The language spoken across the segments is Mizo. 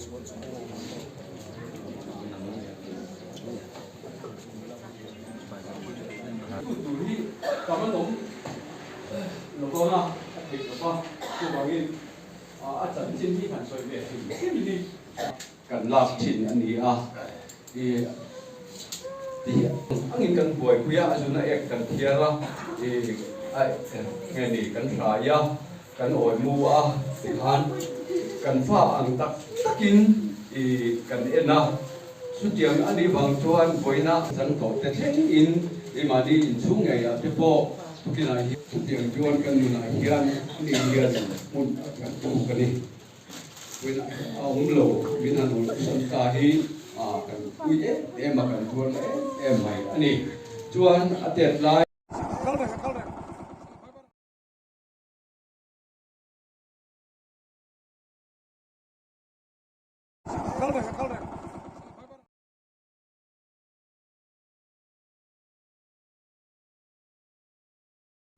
Tu tur hi tam an awm lo dawn a, a theih lo va, chuvangin a chanchin hi han sawi ve hrim hrim hi kan lak thin a ni a, i ti angin kan buaipui a, a zuna ek kan thiar a, i a nge ni kan hrai a, kan awi mu a tikhan kan fa ang tak takin i kan en a. Chutiang a nih vang chuan vawiina chang tawh te thlengin keimahni inchhung ngeiah te pawh tukinah hian chutiang chuan kan nunah hian ani hian hmun a chang tuk a ni. Vawiina a awm lo min han awlsan ta hi kan pui em em a, kan tuar na em em mai a ni. Chuan a tet lai.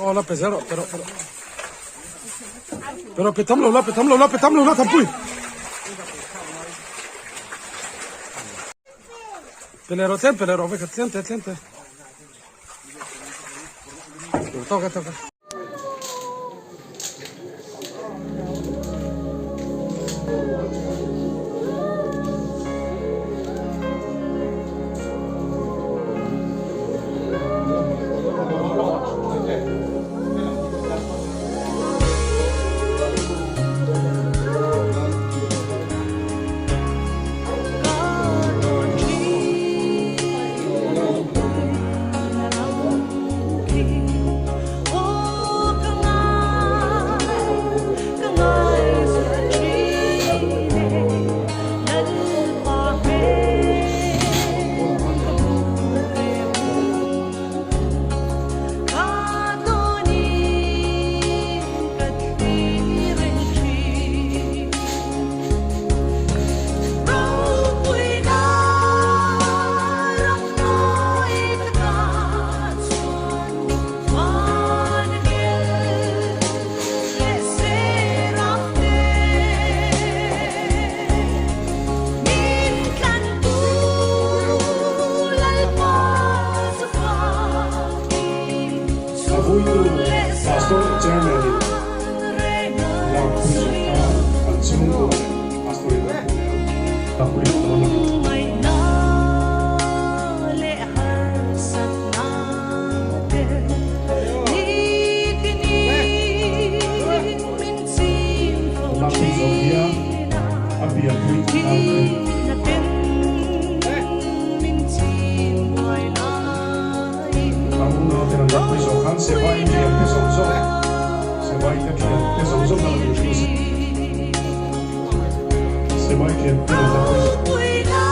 Aw la pe zel rawh pe rawh pe rawh pe rawh pe tam lo la pe tam lo la pe tam lo la thampui pe leh rawh tlem pe leh rawh vekhat tlem te tlem te tawk e tawk e. A vuitu Pastor leh Chairman in lakpui zawh khan an chhungkua leh Pastor in an hmu leh ang. Lakpui an dawn a ni. Lakpui zawh hian a bialpui tih ang a ni. A unau ten an lakpui zawh khan Sebai thian te zawng zawng, Sebai te thian te zawng zawng an lo hrilh Sebai thian te an lakpui zawh.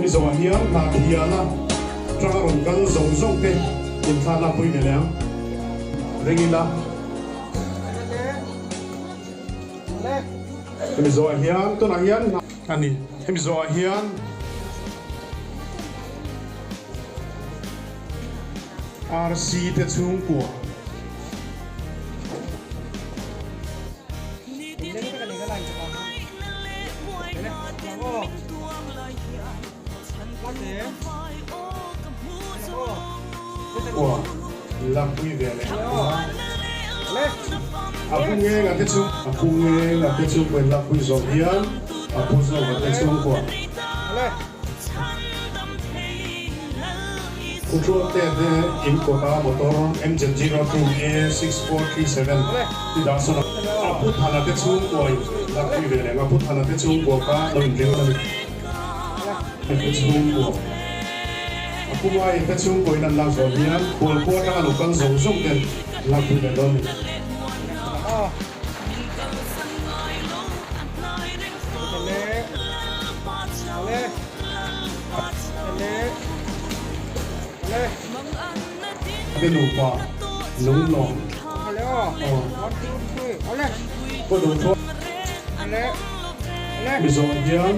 Hemi zawhah hian Hnahthiala tanga rawn kal zawng zawng te inthla lakpui ve leh ang. Ring ila. Hemi zawhah hian tunah hian a ni. Hemi zawhah hian RC te chhungkua. Kua lakpui ve leh a a pu ngenga te chu a pu ngenga te chu kua in lakpui zawh hian a pu zawka te chhungkua Kutrual te te in kawta motor MZ02 A6437 ti dah sawn a, a pu Thana te chhungkua in lakpui ve leh ang a, pu Thana te chhungkua kha lo inring a ni. A pu chhungkua, a pu Ngaia te chhungkua in an lak zawh hian khualkhua atanga lo kal zawng zawng ten lakpui leh dawn a ni. Te nupa lunglawm aw ka duh thuak Mizo ah hian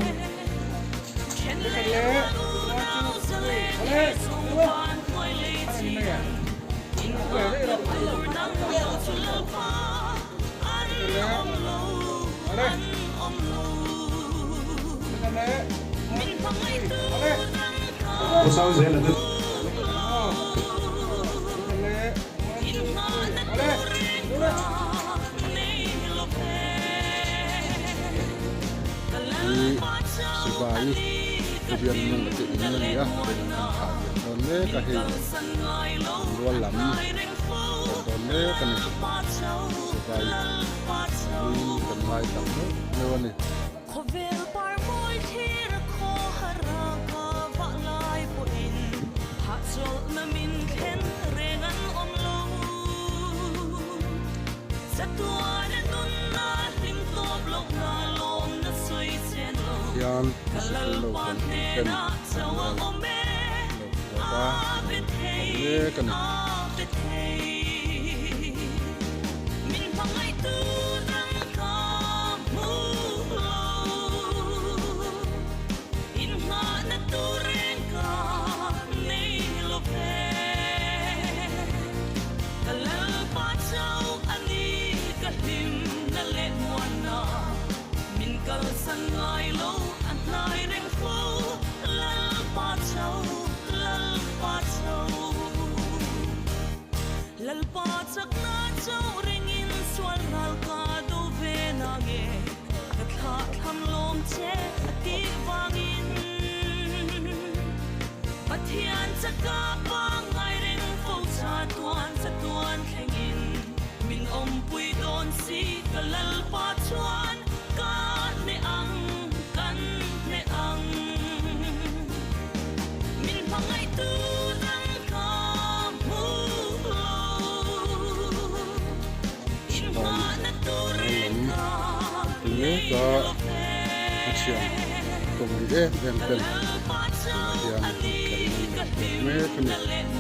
Pu Sangzela te Hi sipai Bialnung te in a ni a, hei an thlah liam dawn mek a hei rual lam awm dawn mek a ni sipai hlui kan ngai tak meuh meuh a ni. Hian sikul naupang ten an rual lo khawp a an awm mek a ni. Sipai lam an ti mek a, a thian kawm rih em em ten tunah hian tlain an lo hmuh mek a ni.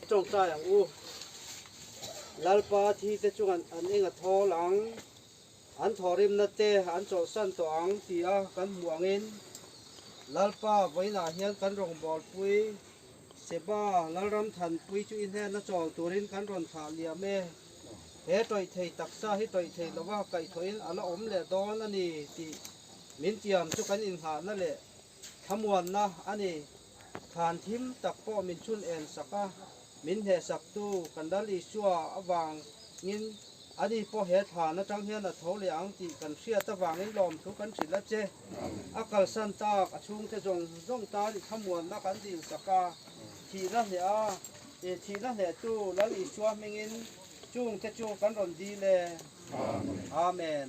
Tawngtai ang u. Lalpa thi te chuan an eng a thawl ang, an thawhrimna te an chawlhsan tawh ang ti a kan hmuh angin Lalpa vawiinah hian kan rawngbawlpui Seba Lalram Thanpui chu i hnena chawl turin kan rawn thlah liam e. He tawih thei taksa hi tawih thei lova kaihthawhin a la awm leh dawn a ni tih min tiam chu kan inghahna leh thlamuanna a ni. Thlan thim tak pawh min chhun en sak a, min hnehsaktu kan Lal Isua avangin ani pawh he thlan atang hian a tho leh ang tih kan hriat avangin lawmthu kan hrilh a che. A kalsan tak a chhungte zawng zawng tan i thlamuanna kan dil sak a, thihna hneh a, thihna hnehtu Lal Isua hmingin chungte chu kan rawn dil e. Amen.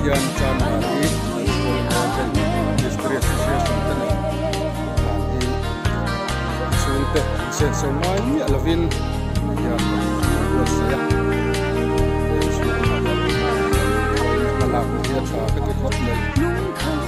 Hian Chanmari History Association te nen thlan hi chhungte insenso ngai miah lovin hian an buatsaih a, heng chhungte hmalakna hi a tha ka ti khawp mai.